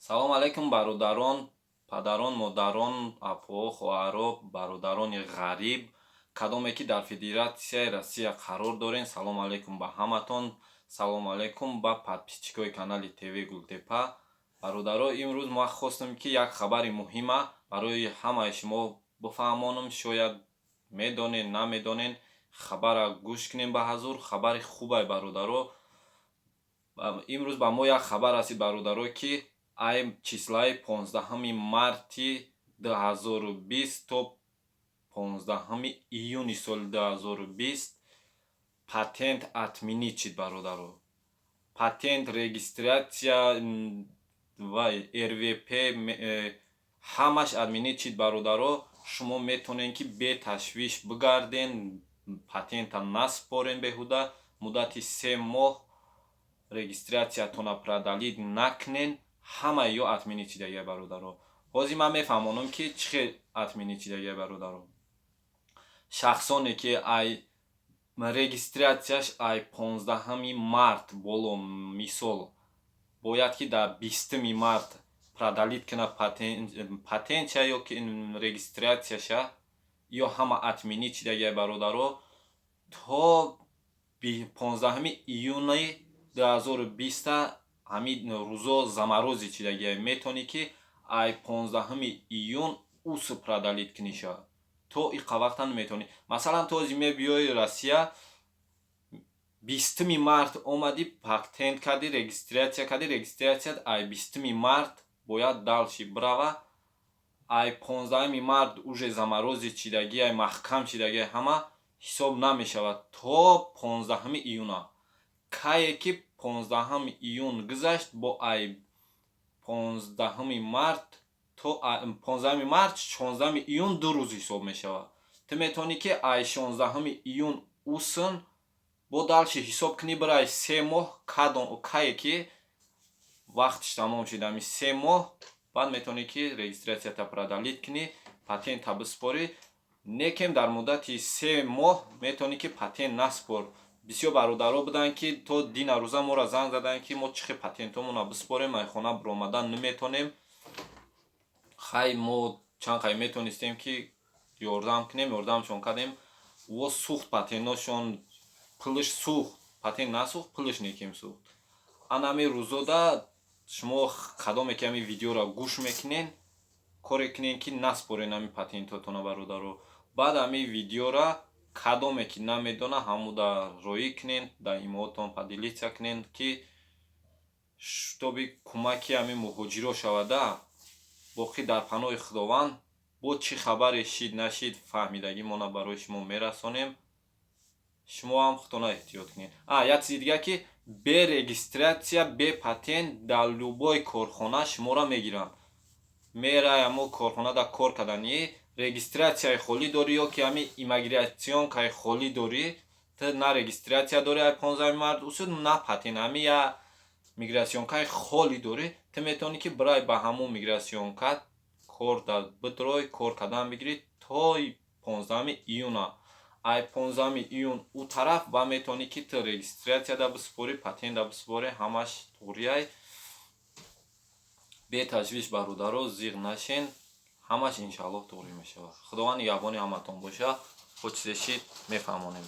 Салом алейкум, бародарон, падарон, модарон, апоҳо, хоҳаро, бародарони ғариб, кадоме ки дар Федератсияи Россия қарор дорен. Салом алейкум ба ҳаматон, салом алейкум ба подписчикои канали ТВ Гултепа. Бародаро, имрӯз ман хостам, ки як хабари муҳима барои ҳамаи шумо бифаҳмонам. Шояд медонен, намедонен, хабара гӯш кунем ба ҳазур. Хабари хубай, бародаро. Имрӯз ба мо як хабар расид, бародаро, ки ай числаи 15 марти 2020 то 15 июни соли 2020 патент отменить шид, бародаро. Патент, регистрация ва РВП ҳамаш отменить шид, бародаро. Шумо метавонед, ки беташвиш бигарден, патента наспорен беҳуда, муддати 3 моҳ регистратсиятона продлить накунен. Ҳамаи ё отменить шидагия, бародаро. Ҳозир ман мефаҳмонам, ки чӣ хел отменить шидагия, бародаро. Шахсоне ки ай регистратсияш ай 15 март боло, мисол, бояд ки дар 20 март продлить кунад патентша ё ки регистратсияша, ё ҳама отменить шидагия, бародаро. То 15 июни 2020 ҳамин рӯзо заморозить шидагия. Метавонӣ, ки ай 15 июн усу продлить куниша, то иқа вақта наметавонӣ. Масалан, то ҳозир мебиёи Россия, 20 март омадӣ, патент кардӣ, регистратсия кардӣ, регистратсият ай 20 март бояд дальше бирава. Ай 15 март уже заморозить шидагиай, маҳкам шидагиай, ҳама ҳисоб намешавад то 15 июна. Кае ки 15 июн гузашт, бо ай 15 март то 15 март, 16 июн 2 рӯз ҳисоб мешавад. Ту метавонӣ, ки ай 16 июн усын бо дальше ҳисоб кунӣ, бирай 3 моҳ. Кадом кае ки вақтиш тамом шуд, ами 3 моҳ баъд метавонӣ, ки регистратсията продлить кунӣ, патента биспорӣ. Некем дар муддати 3 моҳ метавонӣ, ки патент наспор. Бисёр бародаро буданд, ки то дина рӯза моро занг заданд, ки мо чӣ хел патентҳомонро биспорем, ай хона биромадан наметонем. Хай, мо чанд қай метонистем, ки ёрдам кунем, ёрдамшон кардем. Во сӯхт патентошон, пулш сӯхт, патент насӯхт, пулш некем сӯхт. Ана ҳамин рӯзода шумо, кадоме ки ҳамин видеоро гӯш мекунен, коре кунен, ки наспорен ҳамин патентотона, бародаро. Баъд ҳамин видеора кадоме ки намедона, ҳамуда роӣ кунен, дар имоотон поделиться кунен, ки шитоби кӯмаки ҳамин муҳоҷиро шавада. Боқӣ дар паноҳи Худованд. Бо чӣ хабаре шид, нашид, фаҳмидагимона барои шумо мерасонем. Шумо ҳам худтона эҳтиёт кунед. А як чизи дига, ки бе регистратсия, бе патент дар любой корхона шуморо мегиранд. Мерай ҳамо корхонада кор карданӣ, регистратсияи холӣ дорӣ ё ки ҳамин иммигратсионкаи холӣ дорӣ, ту на регистратсия дорӣ ай 15 март усуд, на патент, ҳамин я мигратсионкаи холӣ дорӣ, ту метавонӣ, ки бирай ба ҳамон мигратсионка кор бидрой, кор кардан бигирӣ то 15 июна. Ай 15 июн ӯ тараф ба метавонӣ, ки ту регистратсияда биспорӣ, патентда биспорӣ, ҳамаш туғрияй. Беташвиш, бародаро, зиғ нашен, ҳамаш иншааллоҳ туғрӣ мешавад. Худованд нигаҳбони ҳаматон боша. Бо чизе шид, мефаҳмонем.